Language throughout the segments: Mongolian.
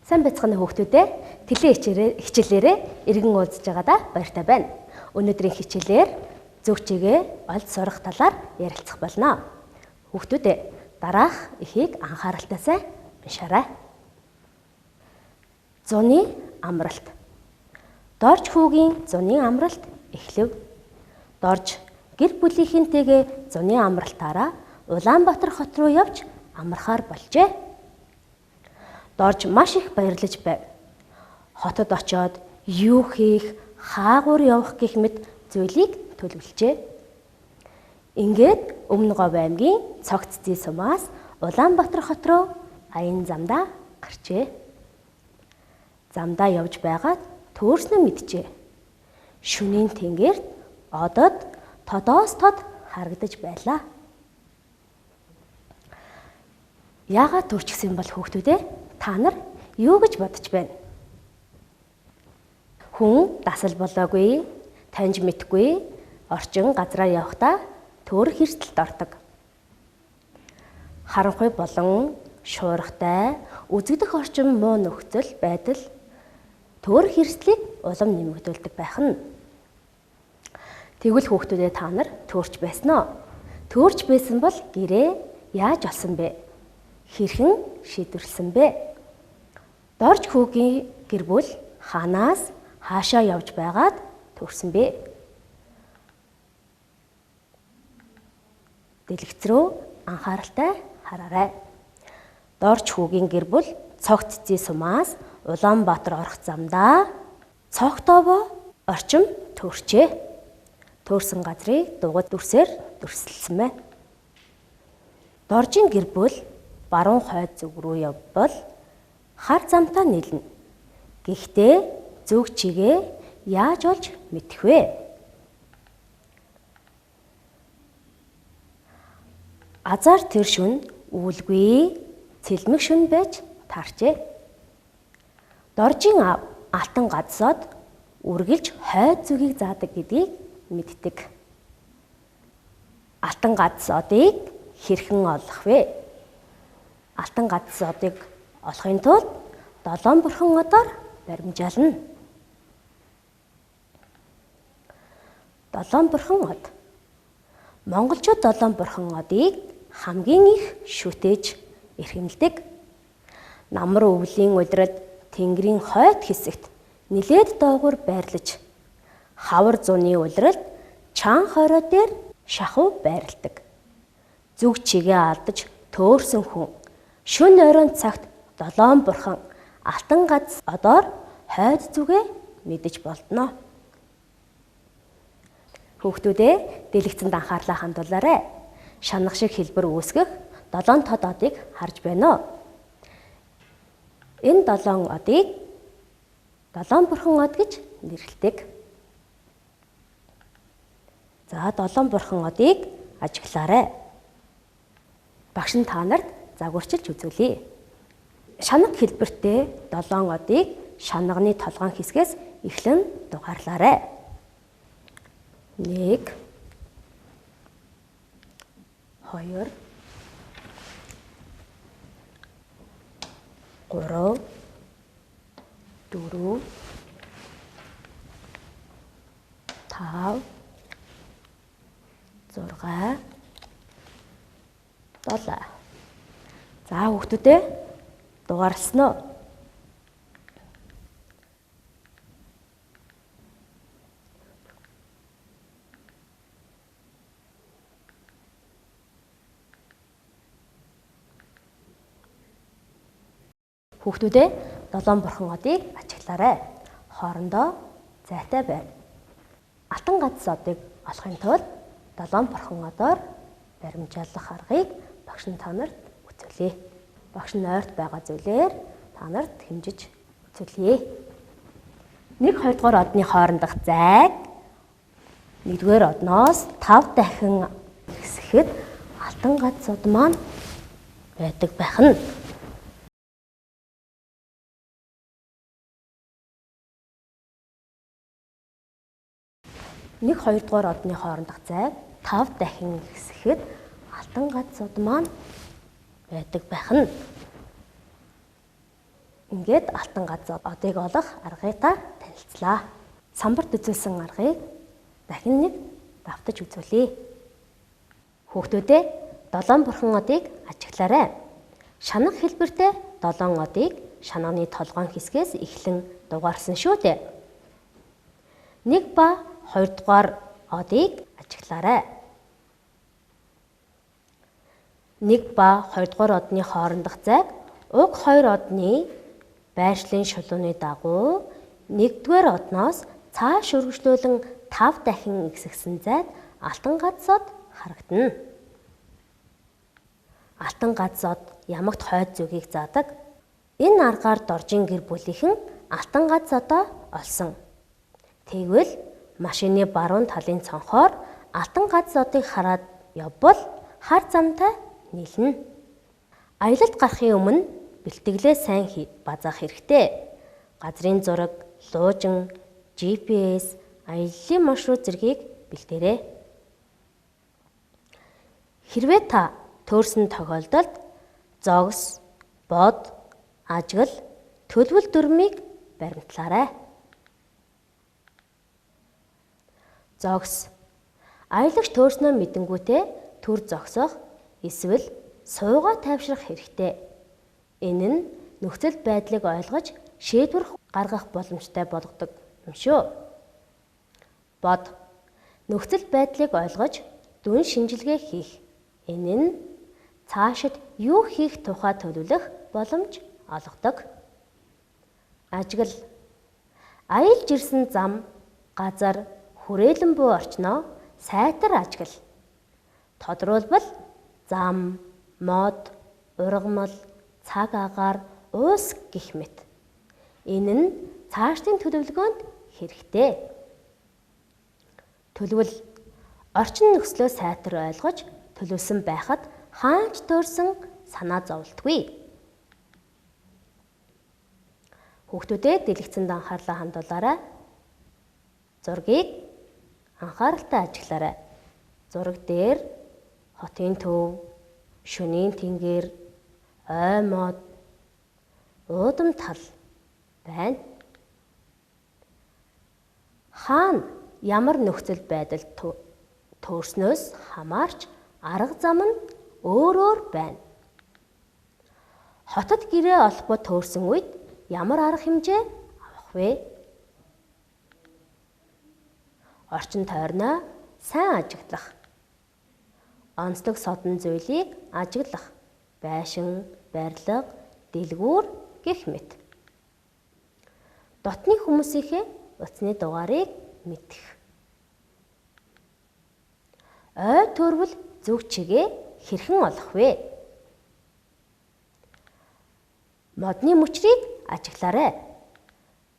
Сайн байцгаана хүүхдүүдээ. Тэлээ хичээлээрээ эргэн уулзж байгаадаа баяртай байна. Өнөөдрийн хичээлээр зөв чигээ олж сурах талаар ярилцах болно. Хүүхдүүдээ дараах эхийг анхааралтай сайн уншаарай. Зуны амралт. Дорж хүүгийн зуны амралт эхлэв. Дорж гэр бүлийнхэнтэйгээ зуны амралтаараа Улаанбаатар хот руу явж амархаар болжээ. Дорж маш их баярлаж байв. Хотод очиод юу хийх, хаагуур явах гэх мэт зүйлийг төлөвлөжээ. Ингээд Өмнө Говь аймгийн Цогц зүй сумаас Улаанбаатар хот руу аян замдаа гарчээ. Замдаа явж байгаад төөрснөө мэджээ. Шөнийн тэнгэрт одод тодоос тод харагдаж байлаа. Яагаад төрчихсөн бол хүүхдүүдээ та нар юу гэж бодож байна? Хүн дасал болоогүй, таньж мэдгүй орчин газраар явахдаа төөрөх эрсдэлд ордог. Харанхуй болон шуургатай үзэгдэх орчин муу нөхцөл байдал төөрөх эрсдлийг улам нэмэгдүүлдэг байх нь. Тэгвэл хүүхдүүдээ та нар төөрч байсан уу? Төөрч байсан бол гэрээ яаж олсон бэ? Хэрхэн шийдвэрлсэн бэ? Дорж хүүгийн гэр бүл ханаас хаашаа явж байгаад төрсөн бэ? Дэлгэц рүү анхааралтай хараарай. Дорж хүүгийн гэр бүл Цогц зүй сумаас Улаанбаатар орох замдаа Цогтовоо орчим төрчээ. Төөрсөн газрыг дугуй дүрсээр дүрсэлсэн байна. Доржийн гэр бүл баруун хойд зүг рүү явбал хар замтаа нийлнэ. Гэхдээ зүг чигээ яаж олж мэдэх вэ? Азар тэр шүн үүлгүй цэлмэг шүн байж таарчээ. Доржийн алтан гадсаад үргэлж хойд зүгийг заадаг гэдгийг мэддэг. Алтан гадсоодыг хэрхэн олох вэ? Алтан гадсоодыг олохын тулд долоон бурхан одоор баримжаална. Долоон бурхан од. Монголчууд долоон бурхан одыг хамгийн их шүтээж эрхэмлэдэг. Намар өвлийн улиралд тэнгэрийн хойд хэсэгт нилээд доогуур байрлаж, хавар зуны улиралд чаан хорой дээр шахуу байрладаг. Зүг чигээ алдаж төөрсөн хүн шөнө оройн цагт долоон бурхан алтан гац одоор хойд зүгээ мэдэж болдно. Хүүхдүүдээ дэлгэцэнд анхаарлаа хандуулаарай. Шанах шиг хэлбэр үүсгэх долоон тод одыг харж байна уу? Энэ долоон одыг долоон бурхан од гэж нэрлэдэг. За долоон бурхан одыг ажиглаарай. Багш нь та нарт загварчилж үзүүлье. Шанаг хэлбэртэй долоон одыг шанагны толгоон хэсгээс эхлэн дугаарлаарай. 1 2 3 4 5 6 7. За хүүхдүүдээ дугаарласан уу? Хүүхдүүдээ долоон бурхан одыг ажиглаарай. Хоорондоо зайтай байна. Алтан гац одыг олохын тулд долоон бурхан одоор баримжаалах аргыг багш нь та нарт үзүүлье. Багш нь ойрт байгаа зүйлээр та нарт хэмжиж үзүүлье. 1 2 дугаар одны хоорондох зайг 1-р одноос 5 дахин ихсэхэд алтан гац од маань байдаг байх нь. 1 2 дугаар одны хоорондох зайг 5 дахин ихсэхэд алтан гац од маань байдаг байх нь. Ингээд алтан гац одыг олох аргыг та танилцлаа. Самбарт үзүүлсэн аргыг дахин нэг давтаж үзүүлье. Хүүхдүүдээ, долоон бурхан одыг ажиглаарай. Шанах хэлбэртэй долоон одыг шанааны толгойн хэсгээс эхлэн дугаарсан шүү дээ. 1 ба 2 дугаар одыг ажиглаарай. 1 ба 2 дугаар одны хоорондох зайг уг 2 одны байршлын шулууны дагуу 1-р одноос цааш өргөжлүүлэн 5 дахин ихсгсэн зайд алтан гац од харагдана. Алтан гац од ямагт хойд зүгийг заадаг. Энэ аргаар Доржийн гэр бүлийнхэн алтан гац одоо олсон. Тэгвэл машины баруун талын цонхоор алтан гац одыг хараад явбал хар замтай нийлнэ. Аялалд гарахын өмнө бэлтгэлээ сайн базаах хэрэгтэй. Газрын зураг, луужин, GPS, аяллын маршрут зэргийг бэлдээрэй. Хэрвээ та төөрсөн тохиолдолд зогс, бод, ажигл, төлөвл дүрмийг баримтлаарай. Зогс. Аялагч төөрснөө мэдэнгүүтээ түр зогсох эсвэл суугаа тайвшрах хэрэгтэй. Энэ нь нөхцөл байдлыг ойлгож шийдвэр гаргах боломжтой болгодог юм шүү. Бод. Нөхцөл байдлыг ойлгож дүн шинжилгээ хийх. Энэ нь цаашид юу хийх тухай төлөвлөх боломж олгодог. Ажигл. Аялж ирсэн зам, газар, хүрээлэн буй орчноо сайтар ажигл. Тодруулбал зам, мод, ургамал, цаг агаар, уус гэх мэт. Энэ нь цаашдын төлөвлөгөөнд хэрэгтэй. Төлөвл. Орчин нөхцлөө сайтар ойлгож төлөвлөсөн байхад хаач төөрсөн санаа зовлтгүй. Хүүхдүүдээ дэлгэцэнд анхаарлаа хандуулаарай. Зургийг анхааралтай ажиглаарай. Зураг дээр хотын төв, шөнийн тэнгэр, ой мод, уудам тал байна. Хаана ямар нөхцөл байдалд төөрснөөс хамаарч арга зам нь өөр өөр байна. Хотод гэрээ олохгүй төөрсөн үед ямар арга хэмжээ авах вэ? Орчин тойрноо сайн ажиглах. Онцлог содон зүйлийг ажиглах. Байшин, барилга, дэлгүүр гэх мэт. Дотны хүмүүсийнхээ утасны дугаарыг мэдэх. Ой төрвөл зүг чигээ хэрхэн олох вэ? Модны мөчрийг ажиглаарай.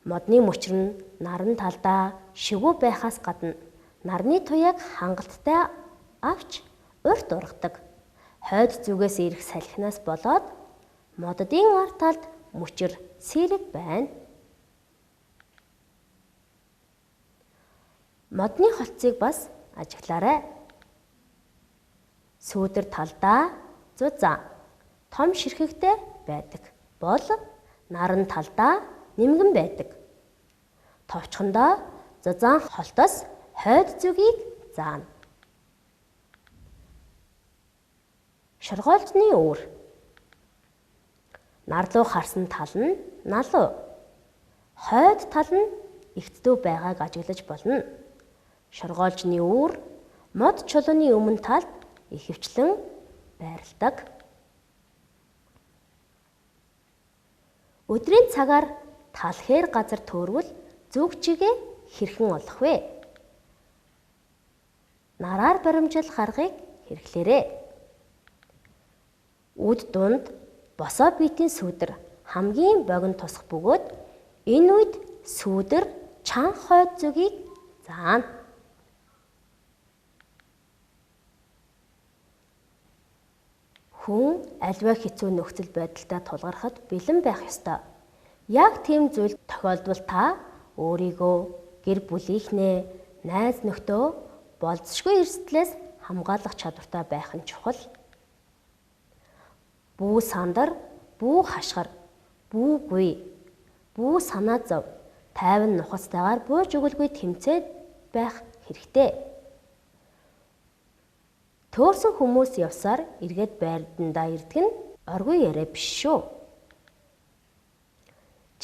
Модны мөчр нь наран талдаа шигүү байхаас гадна нарны туяаг хангалттай авч урт ургадаг. Хойд зүгээс ирэх салхинаас болоод моддын ар талд мөчр сэрэг байна. Модны холцыг бас ажиглаарай. Сүүдэр талдаа зузаан том ширхэгтэй байдаг бол наран талдаа нэмгэн байдаг. Товчхондоо зузаан холтоос хойд зүгийг заана. Шоргоолжны үүр. Нар руу харсан тал нь налуу, хойд тал нь эгцдүү байгааг ажиглаж болно. Шоргоолжны үүр мод чулууны өмнө талд ихэвчлэн байрладаг. Өдрийн цагаар талхээр газар төөрвөл зүг чигээ хэрхэн олох вэ? Нараар баримжлах аргыг хэрэглээрэй. Үд дунд босоо биетийн сүүдэр хамгийн богино тусах бөгөөд энэ үед сүүдэр чанга хойд зүгийг заана. Хүн аливаа хэцүү нөхцөл байдалтай тулгархад бэлэн байх ёстой. Яг тийм зүйл тохиолдвол та өөрийгөө, гэр бүлийнхнээ, найз нөхдөө болзошгүй эрсдлээс хамгаалах чадвартай байх нь чухал. Бүү сандар, бүү хашгир, Бүүгүй. Бүү санаа зов. Тайван нухацтайгаар бууж өгөлгүй тэмцээд байх хэрэгтэй. Төөрсөн хүмүүс явсаар эргээд байрандаа ирдэг нь оргүй яриа биш шүү.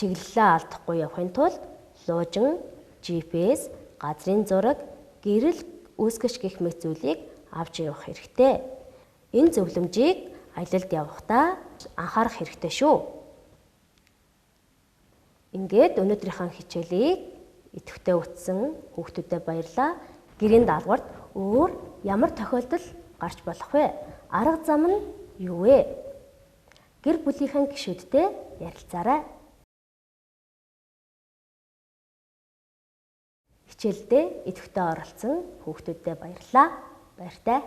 Чиглэлээ алдахгүй явахын тулд луужин, GPS, газрын зураг, гэрэл үүсгэж гэх мэт зүйлийг авч явах хэрэгтэй. Энэ зөвлөмжийг аялалд явахдаа анхаарах хэрэгтэй шүү. Ингээд өнөөдрийнхөө хичээлийг идэвхтэй үтсэн хүүхдүүдэд баярлалаа. Гэрийн даалгаварт өөр ямар тохиолдол гарч болох вэ? Арга зам нь юу вэ? Гэр бүлийнхэн гишүүдтэй ярилцаарай. Хичээлдээ идэвхтэй оролцсон хүүхдүүдэд баярлалаа. Баяртай.